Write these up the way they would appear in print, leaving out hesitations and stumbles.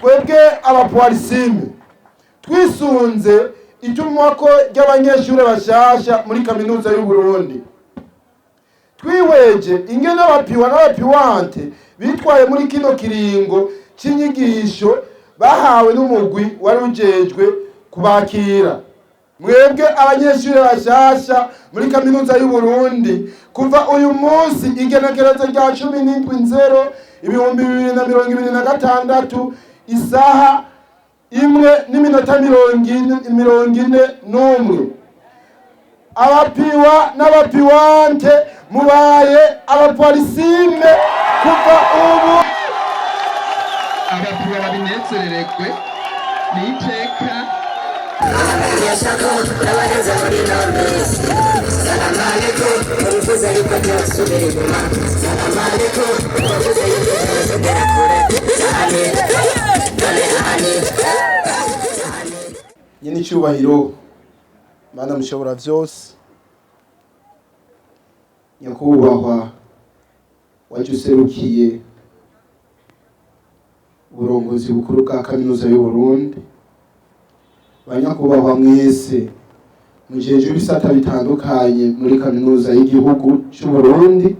Twebwe abapolisime twisunze itumwako ry'abanyeshuri bashasha muri Kaminuza y'u Burundi, twihweje ingene abapiwa n'abapiwante bitwaye muri kino kiringo c'inyigisho bahawe n'umugwi wari ujejwe kubakira, mwebwe abanyeshuri bashasha muri Kaminuza y'u Burundi, kuva uyu munsi igenekerezo rya 17 Nzero 2026, isaha 1:41, abapiwa n'abapiwante mubaye abapolisime kuva ubu. Abapiwa babinezerererwe, ni iteka. Birashaka turabarenza muri ino minsi. Salamu alaikum, urifuza yuko ntibasubira inyuma. Salamu alaikum, urifuza yuko ntibazogera kure cyane none hani. Nyine icyubahiro, Mana mushobora byose, nyakubahwa waje userukiye uburongozi bukuru bwa Kaminuza y'u Burundi, banyakubahwa mwese mujejwe ibisata bitandukanye muri Kaminuza y'igihugu cy'u Burundi,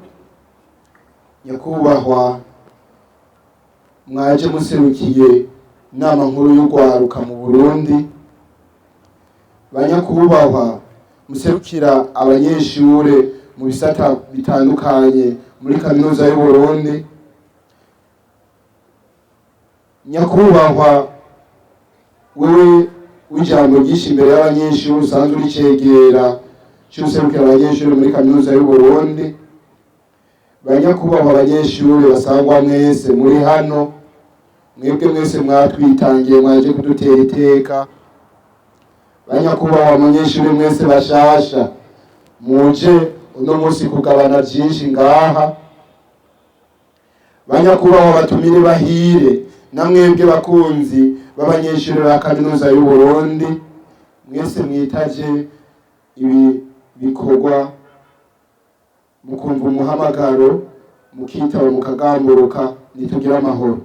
nyakubahwa mwaje muserukiye Inama Nkuru y'Urwaruka mu Burundi, banyakubahwa muserukira abanyeshure mu bisata bitandukanye muri Kaminuza y'u Burundi, nyakubahwa wewe w'ijambo ryinshi imbere y'abanyeshuri usanzwe uri cegera c'userukira abanyeshuri muri Kaminuza y'u Burundi, banyakubahwa abanyeshuri basangwa mwese muri hano, mwebwe mwese mwatwitangiye mwaje kudutera iteka, banyakubahwa abanyeshuri mwese bashasha muje uno munsi kugabana byinshi ngaha, banyakubahwa batumire bahire, na mwebwe bakunzi b'abanyeshuri ba Kaminuza y'u Burundi mwese mwitaje ibi bikorwa, mukumva umuhamagaro mukitaba mukagamburuka, nitugire amahoro,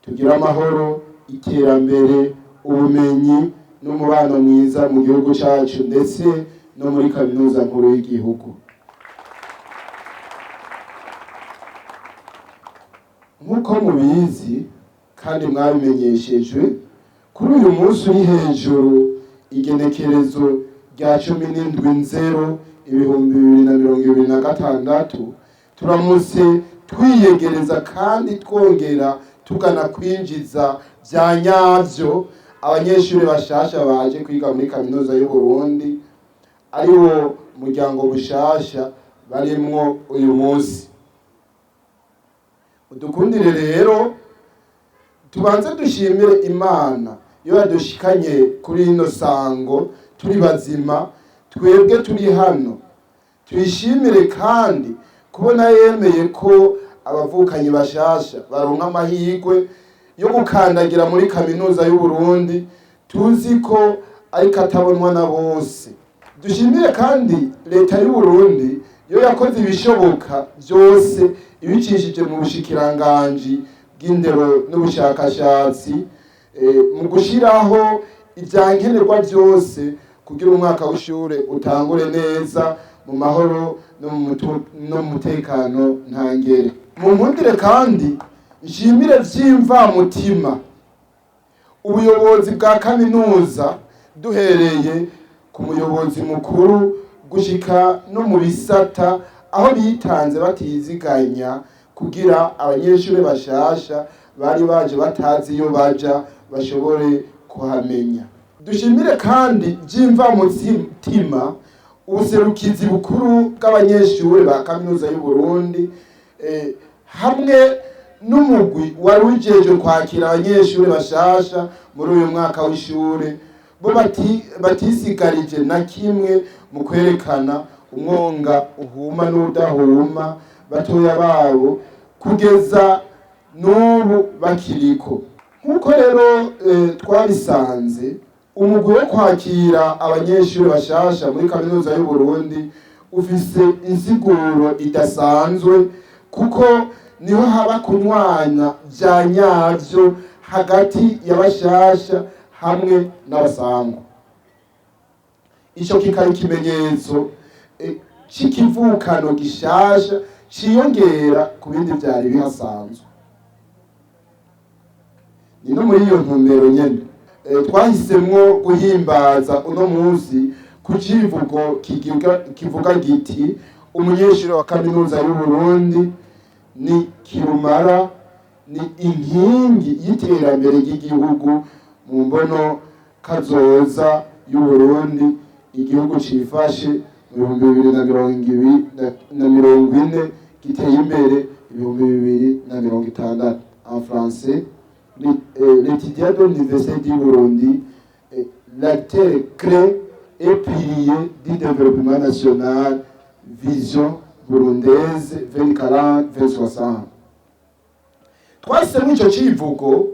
tugire amahoro, iterambere, ubumenyi n'umubano mwiza mu gihugu cyacu ndetse no muri Kaminuza Nkuru y'igihugu. Nk'uko mubizi kandi mwabimenyeshejwe, kuri uyu munsi uri hejuru, igenekerezo rya 17 Nzero 2026, turamutse twiyegereza kandi twongera tugana kwinjiza bya nyabyo abanyeshuri bashasha baje kwiga muri Kaminuza y'u Burundi, ari wo muryango bushasha barimwo uyu munsi. Udukundire rero tubanze dushimire Imana iyo yadushikanye kuri ino sango turi bazima, twebwe turi hano. Tuyishimire kandi kubona yemeye ko abavukanyi bashasha baronka amahirwe yo gukandagira muri Kaminuza y'u Burundi, tuzi ko ariko atabonwa na bose. Dushimire kandi Leta y'u Burundi yo yakoze ibishoboka byose ibicishije mu bushikiranganji bw'indero n'ubushakashatsi, mu gushyiraho ibyankenerwa byose kugira umwaka w'ishure utangure neza mu mahoro no mu mutekano ntangere. Mu nkundire kandi nshimire vy'imvamutima ubuyobozi bwa kaminuza, duhereye ku muyobozi mukuru gushika no mu bisata, aho bitanze batiziganya kugira abanyeshuri bashasha bari baje batazi iyo baja bashobore kuhamenya. Dushimire kandi by'imvamutima ubuserukizi bukuru bw'abanyeshuri ba Kaminuza y'u Burundi, hamwe n'umugwi wari ujejwe kwakira abanyeshuri bashasha muri uyu mwaka w'ishure, bo batisigarije na kimwe mu kwerekana umwonga uhuma n'udahuma batoya babo kugeza n'ubu bakiriko. Nk'uko rero twabisanze, umugwi wo kwakira abanyeshuri bashasha muri Kaminuza y'u Burundi ufise insiguro idasanzwe, kuko Niho haba kunywana vya nyavyo hagati y'abashasha hamwe n'abasangwa. Ico kikaba ikimenyetso c'ikivukano gishasha ciyongera ku bindi vyari bihasanzwe. Ni no muri iyo ntumbero nyene twahisemwo guhimbaza uno munsi ku civugo kivuga giti: "Umunyeshuri wa Kaminuza y'u Burundi ni kirumara, ni inkingi y'iterambere ry'igihugu mu mbono kazoza y'u Burundi, igihugu cifashe mu 2040, giteye imbere 2060." En français, l'étudiant de l'Université du Burundi, l'acteur clé et pilier du développement national, vision burundaise 2040-2060. Twahisemo ico civugo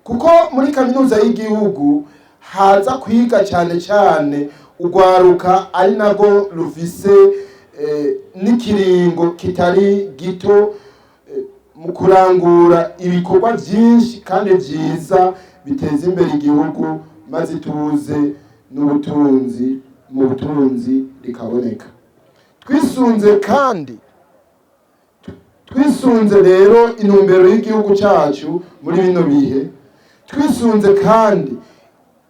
kuko muri kaminuza y'igihugu haza kwiga cyane cyane urwaruka, ari narwo rufise n'ikiringo kitari gito mu kurangura ibikorwa byinshi kandi vyiza biteza imbere igihugu, maze ituze n'ubutunzi mu butunzi rikaboneka. Twisunze rero intumbero y'igihugu cyacu muri bino bihe, twisunze kandi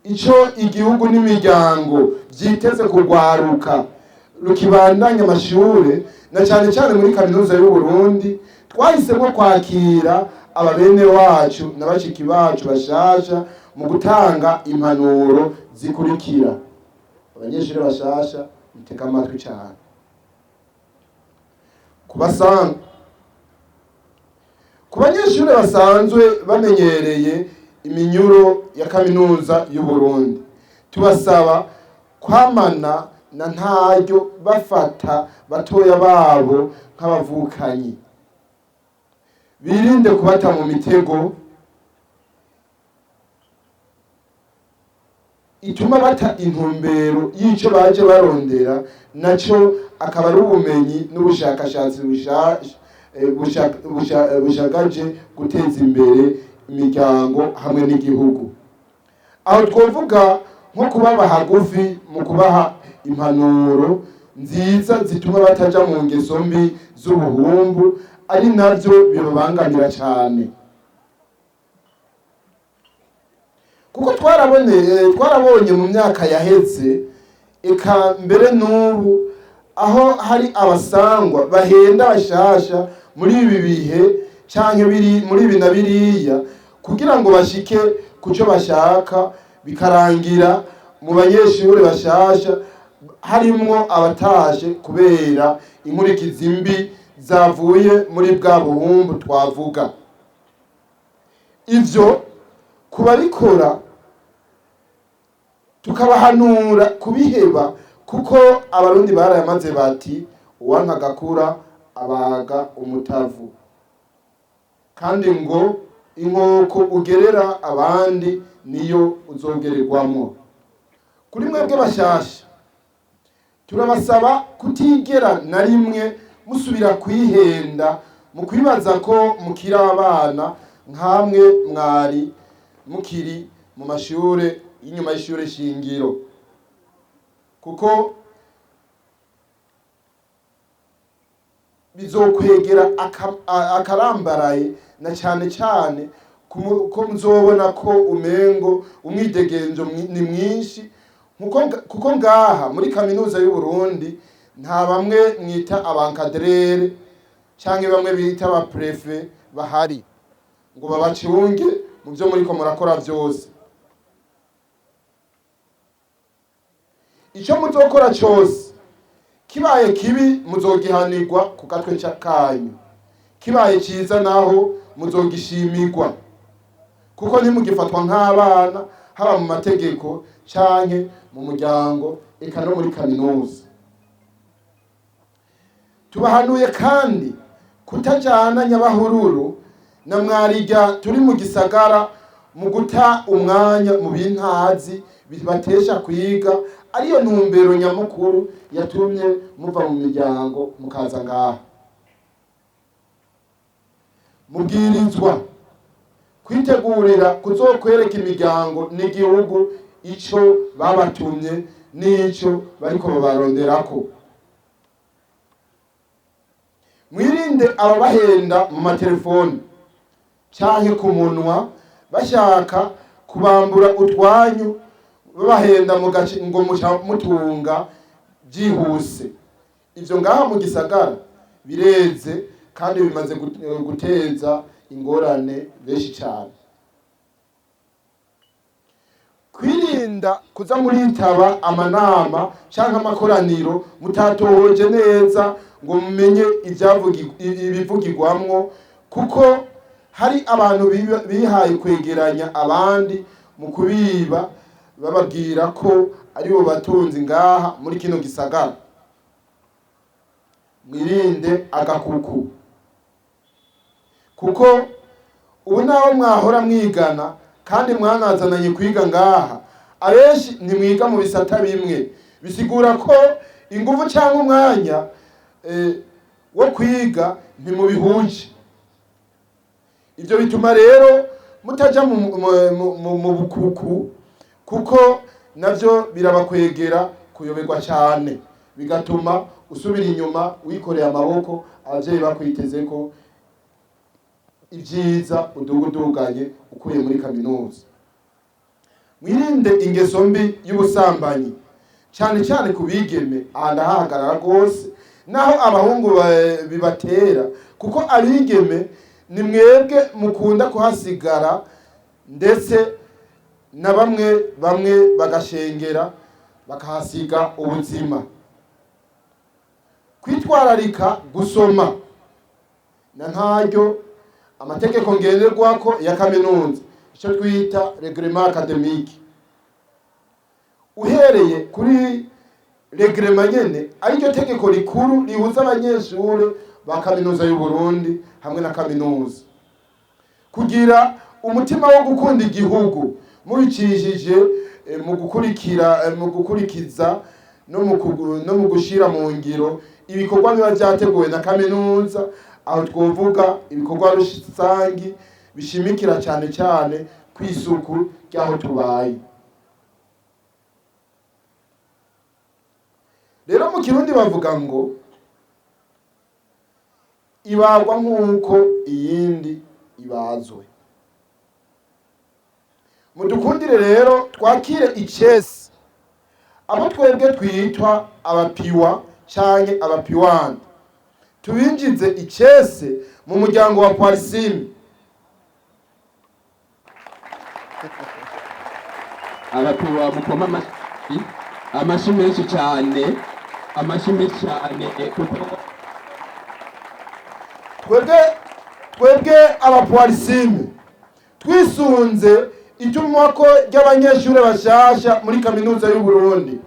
ico igihugu n'imiryango vyiteze kurwaruka rukibandanya amashure, na cyane cyane muri Kaminuza y'u Burundi, twahisemo kwakira ababene wacu na bashiki bacu bashasha mu gutanga impanuro zikurikira. Abanyeshuri bashasha, mutega amatwi cyane. Kubasanga ku banyeshuri basanzwe bamenyereye iminyuro ya Kaminuza y'u Burundi, tubasaba kwamana na ntaryo bafata batoya babo nk'abavukanyi, birinde kubata mu mitego ituma bata intumbero y'ico baje barondera, naco akaba ari ubumenyi n'ubushakashatsi bushagaje guteza imbere imiryango hamwe n'igihugu. Aho twovuga nko kubaba hagufi mu kubaha impanuro nziza zituma bataja mu ngeso mbi z'ubuhumbu, ari navyo bibabangamira cane, kuko twarabonye mu myaka yaheze, eka mbere n'ubu, aho hari abasangwa bahenda bashasha muri ibi bihe canke biri muri ibi na biriya kugira ngo bashike kuco bashaka, bikarangira mu banyeshuri bashasha harimwo abatashe kubera inkurikizi mbi zavuye muri bwa buhumbu twavuga. Ivyo kubabikora tukabahanura kubiheba, kuko Abarundi barayamaze bati: "Uwanka agakura abaga umutavu", kandi ngo inkoko ugerera abandi niyo uzogererwamwo. Kuri mwebwe bashasha, turabasaba kutigera na rimwe musubira kwihenda mu kwibaza ko mukiri abana nkamwe mwari mukiri mu mashure y'inyuma y'ishure shingiro, kuko bizokwegera akarambaraye, na cyane cyane ko muzobona ko umengo umwidegenzo ni mwinshi, kuko ngaha muri Kaminuza y'u Burundi nta bamwe mwita aba encadreurs canke bamwe bita aba préfets bahari ngo babacunge mu byo muriko murakora vyose. Ico muzokora cose, kibaye kibi muzogihanirwa ku gatwe kanyu, kibaye ciza naho muzogishimirwa, kuko ntimugifatwa nk'abana, haba mu mategeko canke mu muryango, eka no muri kaminuza. Tubahanuye kandi kutajana nyabahururu na mwarirya turi mu gisagara mu guta umwanya mu bintazi bibatesha kwiga, ariyo ntumbero nyamukuru yatumye muva mu miryango mukaza ngaha. Mubwirizwa kwitegurira kuzokwereka imiryango n'igihugu ico babatumye n'ico bariko babaronderako. Mwirinde ababahenda mu matelefoni canke ku munwa, bashaka kubambura utwanyu, babahenda mu gace ngo muca mutunga byihuse. Ivyo ngaha mu gisagara bireze kandi bimaze guteza ingorane benshi cyane. Kwirinda kuza muritaba amanama canke amakoraniro mutatohoje neza ngo mumenye ibivugirwamwo, kuko hari abantu bihaye kwegeranya abandi mu kubiba, bababwira ko aribo batunzi ngaha muri kino gisagara. Mwirinde agakuku, kuko ubu naho mwahora mwigana kandi mwanazananye kwiga ngaha, abenshi ntimwiga mu bisata bimwe, bisigura ko ingufu cyangwa umwanya wo kwiga ntimubihuje. Ibyo bituma rero mutaja mu bukuku, kuko navyo birabakwegera kuyoberwa cyane, bigatuma usubira inyuma wikoreye amaboko, abavyeyi bakwiteze ko ibyiza uduguduganye ukuye muri kaminuza. Mwirinde ingeso mbi y'ubusambanyi, cyane cyane ku bigeme. Aha ndahahagarara rwose, naho abahungu bibatera, kuko abigeme ni mwebwe mukunda kuhasigara, ndetse na bamwe bamwe bagashengera bakahasiga ubuzima. Kwitwararika gusoma na ntaryo amategeko ngenderwako ya kaminuza, icyo twita règlement académique, uhereye kuri règlement nyene ariryo tegeko rikuru rihuza abanyeshure ba Kaminuza y'u Burundi hamwe na kaminuza. Kugira umutima wo gukunda igihugu mubicishije mu gukurikira, mu gukurikiza no mu gushira mu ngiro ibikorwa biba vyateguwe na kaminuza. Aho twovuga ibikorwa rusangi bishimikira cyane cyane kw'isuku ry'aho tubaye. Rero mu Kirundi bavuga ngo ibagwa nk'uko iyindi ibazwe. Mudukundire rero twakire icesi abo twebwe twitwa abapiwa canke abapiwani, tubinjize icese mu muryango wa Poisime. Abapiwa, mukoma amashyi, amashyi menshi cyane, amashyi menshi cyane, kuko Twebwe abapolisime twisunze itumwako ry'abanyeshure bashasha muri Kaminuza y'u Burundi,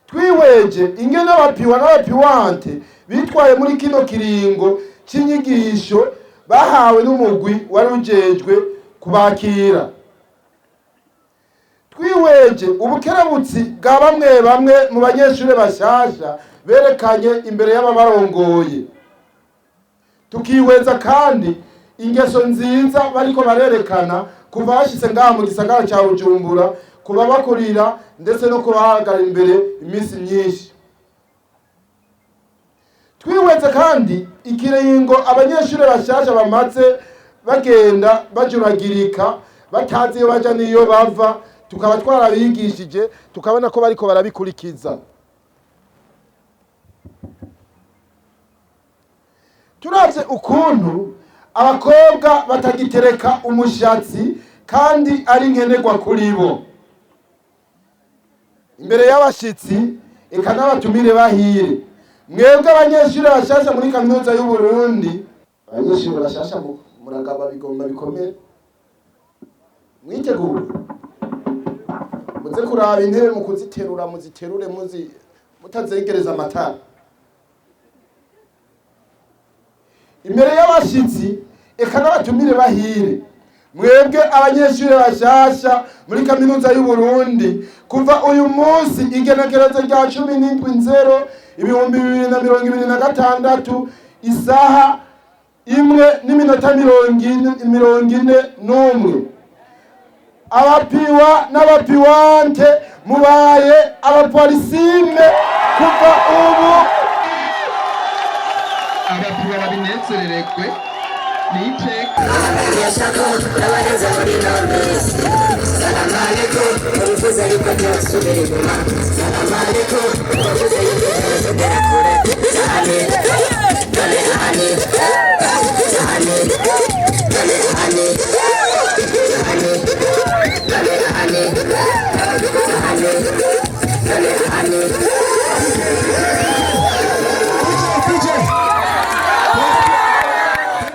twihweje ingene abapiwa n'abapiwante bitwaye muri kino kiringo c'inyigisho bahawe n'umugwi wari ujejwe kubakira, twihweje ubukerebutsi bwa bamwe bamwe mu banyeshure bashasha berekanye imbere y'ababarongoye, tukihweza kandi ingeso nziza bariko barerekana kuva bashitse ngaha mu gisagara ca Bujumbura, kuba bakurira ndetse no kubahagarara imbere iminsi myinshi, twihweze kandi ikiringo abanyeshure bashasha bamaze bagenda bajuragirika, batazi iyo baja n'iyo bava, tukaba twarabigishije, tukabona ko bariko barabikurikiza. Turavye ukuntu abakobwa batagitereka umushatsi kandi ari nkenerwa kuri bo imbere y'abashitsi eka n'abatumire bahire, mwebwe abanyeshure bashasha muri Kaminuza y'u Burundi, abanyeshure bashasha muragaba bigomba bikomere, mwitegure muze kuraba intebe mu kuziterura, muziterure muzi mutazegereza amatara imbere y'abashitsi eka n'abatumire bahire. Mwebwe abanyeshure bashasha muri Kaminuza y'u Burundi, kuva uyu munsi igenekerezo rya 17 nzero 2026, isaha imwe n'iminota 41. Abapiwa n'abapiwante mubaye abapolisime kuva ubu. Abapiwa babinezerererwe, ni iteka. Yashako n'abarenze muri ino minsi. Salamu alaikum, mubivuze ariko ntibasubira inyuma. Salamu alaikum.